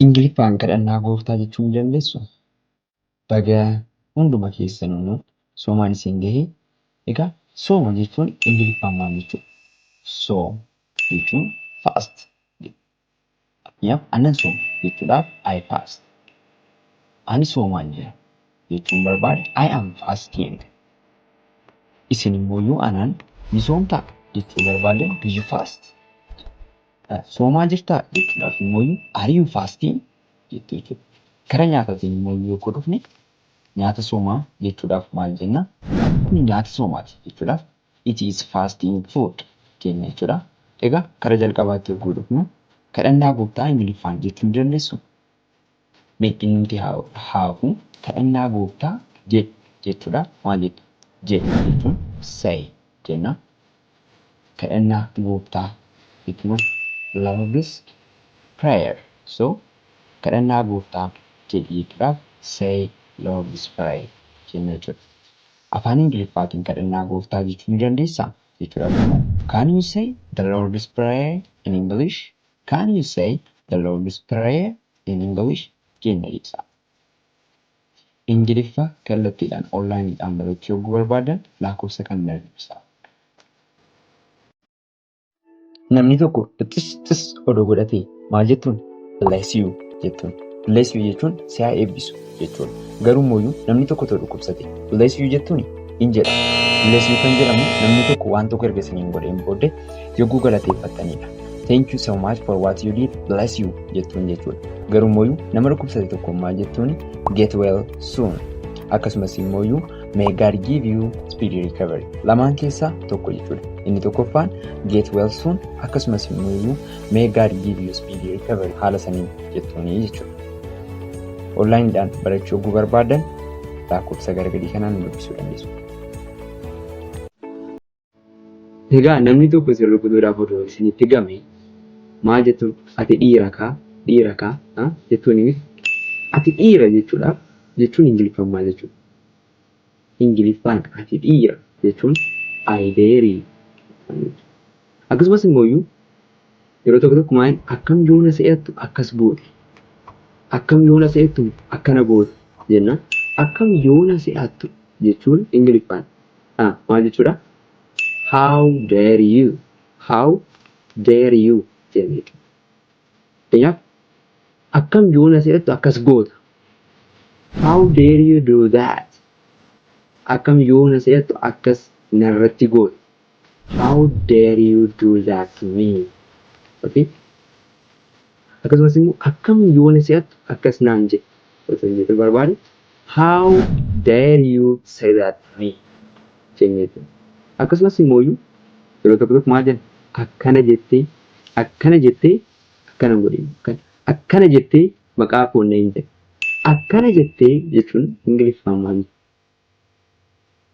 Ingiliffaan kadhannaa gooftaa jechuu ni dandeessuu? Baga hunduma keessanuu soomaan isin gahe. Egaa sooma jechuun Ingiliffaan maal jechuudha? Soom jechuun fast. Fakkeenyaaf anan sooma jechuudhaaf I fast. Ani soomaan jira jechuun barbaade I am fasting. Isin immoo yoo anaan ni soomtaa jechuu barbaaddan do you fast? Soomaa jirtaa jechuudhaaf immoo are you fasting jettu jechuudha. Kara nyaataatiin immoo yoo dhufne nyaata soomaa jechuudhaaf maal jenna? Kun nyaata soomaati jechuudhaaf it is fasting food jenna jechuudha. Egaa kara jalqabaatti yogguu dhufnu kadhannaa gooftaa Ingiliffaan jechuu ni dandeessu? Mee inni haafu kadhannaa gooftaa jedhi jechuudhaaf maal jettu? Jedhi jechuun say jenna. Kadhannaa gooftaa jechuun Lord's prayer. So kadhannaa gooftaa jedhi jechuudhaaf say Lord's prayer jenna jechuudha. Afaan Ingiliffaatiin kadhannaa gooftaa jechuu ni dandeessaa? Jechuudhaaf immoo can you say the Lord's prayer in English? Can you say the Lord's prayer in English? Jenna jechuudha. Ingiliffa kallattiidhaan onlaayiniidhaan barachuu yogguu barbaadan lakkoofsa kan dubbisaa. Namni tokko xis xis odoo godhatee maal jettuun? Bless you jettuun. Bless you jechuun si haa eebbisu jechuudha. Garuu immoo namni tokko otoo dhukkubsate bless you jettuun hin jedhamu. Bless you kan jedhamu namni tokko waan tokko erga isiniin godheen booddee yogguu galateeffattanidha. Thank you so much for what you did, bless you jettuun jechuudha. Garuu immoo nama dhukkubsate tokko maal jettuun? Get well soon. Akkasumas immoo may God give you speedy recovery. Lamaan keessaa tokko jechuudha. Inni tokkoffaan get well soon, akkasumas immoo may God give you speedy recovery haala saniin jettuuni jechuudha. Onlaayiniidhaan barachuu yogguu barbaadan lakkoofsa gara gadii kanaan nu dubbisuu dandeessu. Egaa namni tokko isin rukutuudhaaf odoo isinitti game maal jettuun? Ati dhiira kaa, dhiira kaa jettuun. Ati dhiira jechuudhaaf jechuun Ingiliffaan maal jechuudha? Ingiliffaan ati dhiira jechuun I dare you. Akkasumas immoo yeroo tokko tokko maal akkam yoona se'attu akkas goote, akkam yoona se'attu akkana goote jenna. Akkam yoona se'attu jechuun Ingiliffaan maal jechuudha? How dare you, how dare you jenna jechuudha. Fakkeenyaaf akkam yoona se'attu akkas goota. How dare you do that? Akkam yoona se'attu akkas narratti goota. How dare you do that to me? Okay? Akkasumas immoo akkam yoona se'attu akkas naan jedhe osoo jechuu barbaade how dare you say that to me jennee jechuudha. Akkasumas immoo yeroo tokko tokko maal jenna? Akkana jettee, akkana jettee akkana godhin, akkana jettee maqaa koo na hin jedhe. Akkana jettee jechuun Ingiliffaan maal?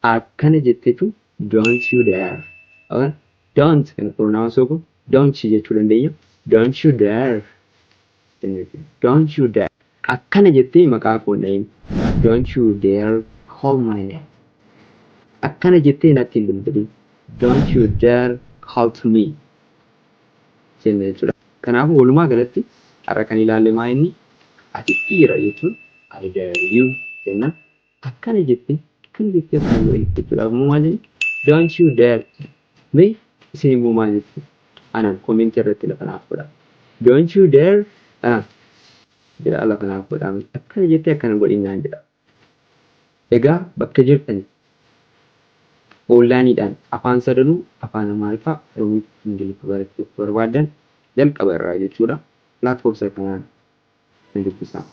Akkana jettee jechuun don't you dare. Okay? Don't kan pronounce kun don't you jechuu dandeenya. Don't you dare. Don't you dare. Akkana jettee maqaa koo na hin. Don't you dare call my name. Akkana jettee natti hin bilbilin. Don't you dare call to me. Jenna jechuudha. Kanaafuu walumaa galatti har'a kan ilaalle maa inni ati dhiira jechuun I dare you jenna. Akkana jettee, akkana jettee akkana godhi jechuudhaaf immoo maal jenna? Don't you dare. Mee isin immoo maal jettu? Anaan koomentii irratti lafa naaf godhaa. Don't you dare jedha, lafa naaf godhaa. Akkana jettee akkana godhi naan jedha. Egaa bakka jirtan onlaayiniidhaan afaan sadanuu, afaan Amaariffaa, Oromoo, Ingiliffa barachuu barbaadan jalqaba irraa jechuudha. Lakkoofsa kanaan nu dubbisaa.